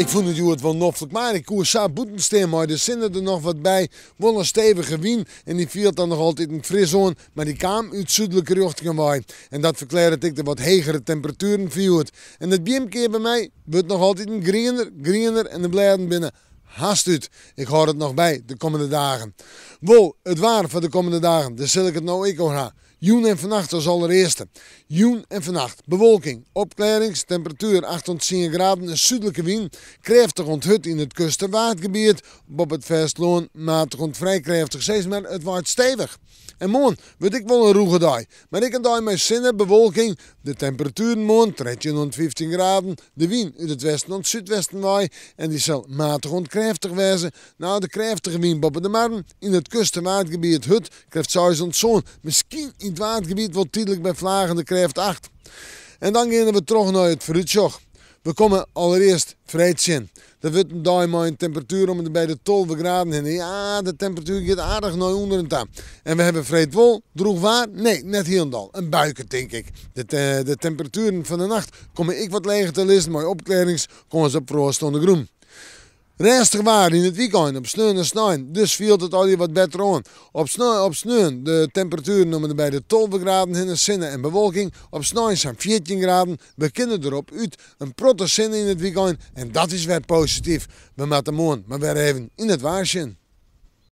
Ik fûn it hjoed wol noflik, mar ik koe sa bûten stean mei de sinne der noch wat by. Wol in stevige wyn en dy fielt dan noch altiten fris oan, mar dy kaam út súdlike rjochtingen wei. En dat ferklearret ek de wat hegere temperatueren fan hjoed. En it beamke by my wurdt noch altiten griener, griener en de blêden binne hast út. Ik hâld it noch by de kommende dagen. Wol, it waar foar de kommende dagen, dêr sil ik it no ek oer ha. Jûn en fannacht as allerearste. Jûn en fannacht, bewolking, opklearrings, temperatuer 8 oant 10 graden, in súdlike wyn, krêftich oant hurd yn it kust- en Waadgebiet, boppe it fêstelân matich oant frij krêftich, sis mar it waait stevich. En moarn wurdt ek wol in rûge dei, mar ek in dei mei sinne, bewolking, de temperatueren moarn 13 oant 15 graden, de wyn út it westen oant súdwesten wei en dy sil matich oant krêftich wêze. No, de krêftige wyn boppe de marren, yn it kust- en Waadgebiet hurd, krêft 6 oant 7, miskien yn it Waadgebiet wol tydlik by flagen de krêft 8. En dan geane we troch nei it foarútsjoch. We komme allerearst freed tsjin. Dat wurdt in dei mei in temperatuer om en by de 12 graden hinne. Ja, de temperatuer giet aardich nei ûnderen ta. En we hawwe freed wol drûch waar? Nee, net hielendal. In buike, tink ik. De, de temperatueren fan de nacht komme ek wat leger te lizzen mei opklearrings, kâns op froast oan de grûn. Rêstich waar yn it wykein op sneon en snein, dus fielt it allegear wat better oan. Op sneon, op sneon de temperatueren om en by de 12 graden hinne, sinne en bewolking. Op snein sa'n 14 graden. We kinne derop út. In protte sinne yn it wykein en dat is wer posityf. We moatte moarn mar wer even yn it waar sjen.